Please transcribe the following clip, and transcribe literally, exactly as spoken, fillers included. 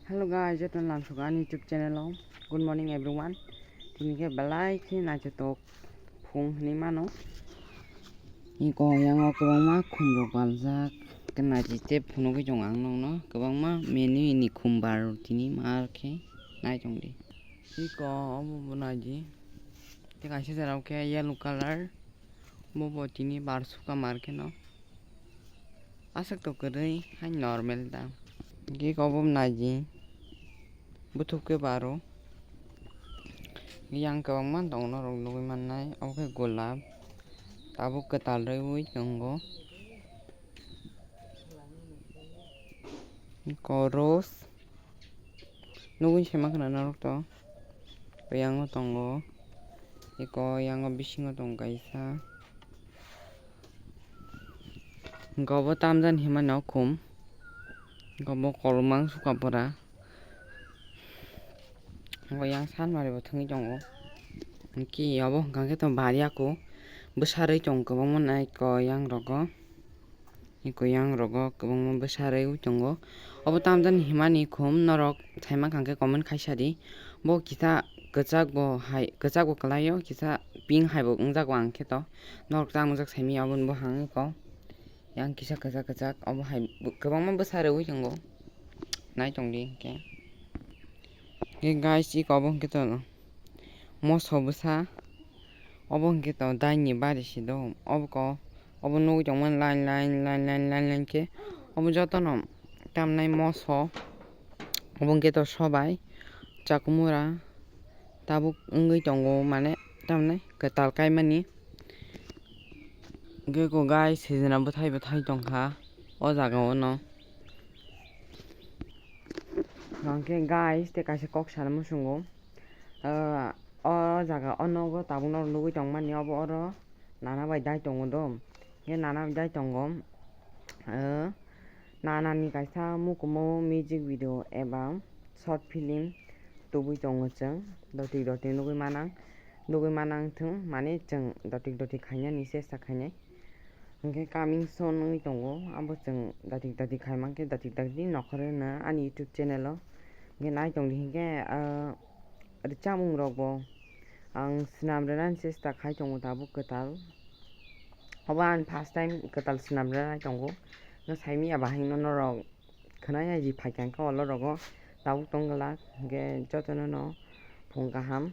Hello guys, joto lamsok ani YouTube channel o. Good morning everyone. Tini khe belai khe naithotok phung hinwi mano. Iko yango kwbangma khum rok baljak. Khe naithotok phunugwi tongo ang nokno. Kwbangma menu ni khum bar tini mar khe nai tongdi. Iko obo bo naidi. Tei kaisa jora o khe yellow colour. Bo bo tini bar suka mar kheno. Aswk to kwrwi hai normal da. Hwnkhe obo naidi. Buthuk khe baro. Yang kwbangma tongo norok nugwi mannai. Obo khe golap. Tabuk kwtal rwi tongo. Iko rose. Nugwi se mankha na norok to. Yango tongo. Iko yango bisingo tongo kaisa. Hwnkhe obo tamjani hinmani o khum. Hwnkhe obo kolmang suka pura. Hwnkhe yang sanmari bo thwngwi tongo. Hwnkhe obo hwnkha khe to bari ako bwsarwi tongo kwbangma nai iko yang rogo. Iko yang rogo kwbangma bwsa rwi tongo. Obo tamjani hinmani khum norok saimankha khe comment khaisa di. Bo kisa kwchak bo hai, kwchak bo kwlaio, kisa pink hai bo wngjago ang khe to. Norok chang mwngjak saimanya obo bo hang iko. Yang kisa kwchak kwchak obo hai bo-, kwbangma bwsa rwi tongo. Nai tongdi hwnkhe. Hwnkhe guys, iko obo hwnkhe to moso bwsa. Obo hwnkhe to daini bari se do. Obo ko, obo nugwi tongmani line, line, line, line, line, line khe. Obo jotono tamnai moso. Obo hwnkhe to sobai, chakumura tabuk wngwi tongo, mane tamnai kwtal kaimani. Hwnkhe ko guys, sejna bwthai bwthai tongkha o jaga o no. Hwnkhe guys, tei kaisa kok sana muchungo. Ah, o jaga o nogo tabuk norok nugwi tongmani obo oro nana bai dai tongo do. Hwnkhe nana bai dai tongo. Ah, nana ni kaisa mukumu music video eba short film tubui tongo chwng. Dotik dotik nugwi manang, nugwi manang thung mani chwng dotik dotik khainani chesta khainai. Hwnkhe coming soon wngwi tongo, abo chwng datik datik khai mankhe datik datik nokhorwi no ani YouTube channel o. Hwnkhe nai tongdi hwnkhe, ah, rwchapmung rokbo ang swnam rwnani chesta khai tongo tabuk kwtal. Obo ani first time kwtal swnam rwnai tongo. No saimanya bahai no norok khwnaya ji phaikha khe olo rogo tabuk tong glak, hwnkhe jotono no phung kaham.